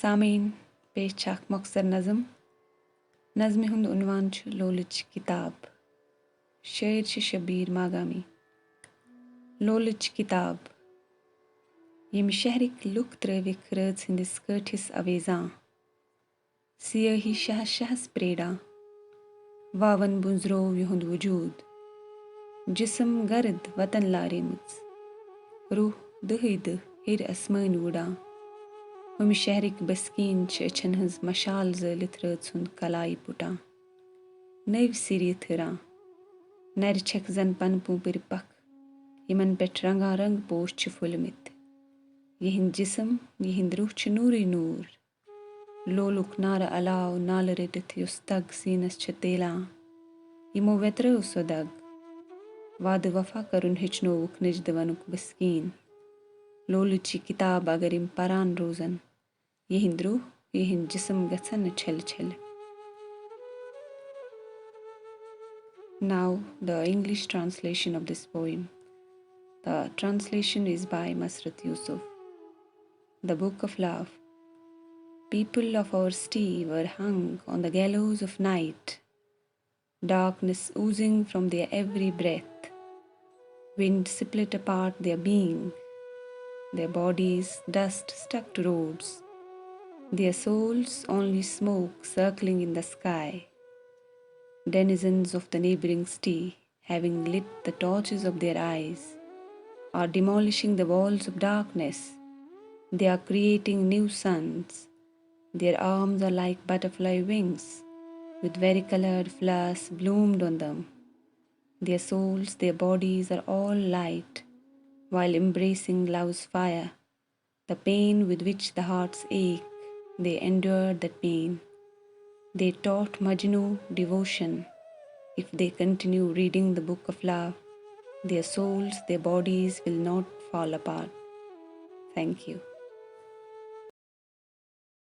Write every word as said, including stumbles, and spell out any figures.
سامعین، پیش چھِ اکھ مۄخصر نظم۔ نظمہِ ہُنٛد عنوان چھُ لولٕچ کِتاب۔ شٲعر چھِ شبیر ماگامی۔ لولٕچ کِتاب۔ ییٚمہِ شہرٕکۍ لُکھ ترٲوِکھ رٲژ ہٕنٛدِس کٲٹھِس اویزان۔ سیٲہی شہس شہس پریڑان۔ واون بُنزروو یِہُنٛد وجود۔ جسم گرد وطن لاریمٕژ۔ روح دہے دہ ہیٚرِ اسمٲنۍ وُڑان۔ ہُمہِ شہرٕکۍ بسکیٖن چھِ أچھن ہٕنٛز مشال زٲلِتھ رٲژ ہُنٛد کلائی پُٹان۔ نٔوۍ سِرِ تھٔران۔ نرِ چھکھ زن پنہٕ پوٗپٕرۍ پکھ، یِمن پٮ۪ٹھ رنگا رنگ پوش چھِ پھٔلمٕتۍ۔ یِہنٛدۍ جسم، یِہنٛدۍ روح چھِ نوٗرٕے نوٗر۔ لولُک نارٕ علاو نالہٕ رٔٹِتھ یُس دگ سیٖنس چھِ تیلان، یِمو ویترٲو سۄ دگ۔ وعدٕ وفا کرُن ہیٚچھنووُکھ نجدٕ ونُک بسکیٖن۔ لولٕچ یہِ کِتاب اگر یِم پران روزن، یِہنٛدۍ روح، یِہنٛدۍ جسم گژھن نہٕ چھلہِ چھلہِ۔ Now, the English translation of this poem. The translation is by Masrat Yusuf. The Book of Love. People of our city were hung on the gallows of night. Darkness oozing from their every breath. Wind split apart their being. Their bodies, dust stuck to roads. Their souls, only smoke circling in the sky. Denizens of the neighboring city, having lit the torches of their eyes, are demolishing the walls of darkness. They are creating new suns. Their arms are like butterfly wings, with varicolored flowers bloomed on them. Their souls, their bodies are all light, while embracing love's fire. The pain with which the hearts ache, they endured that pain. They taught Majnu devotion. If they continue reading the Book of Love, their souls, their bodies will not fall apart. Thank you.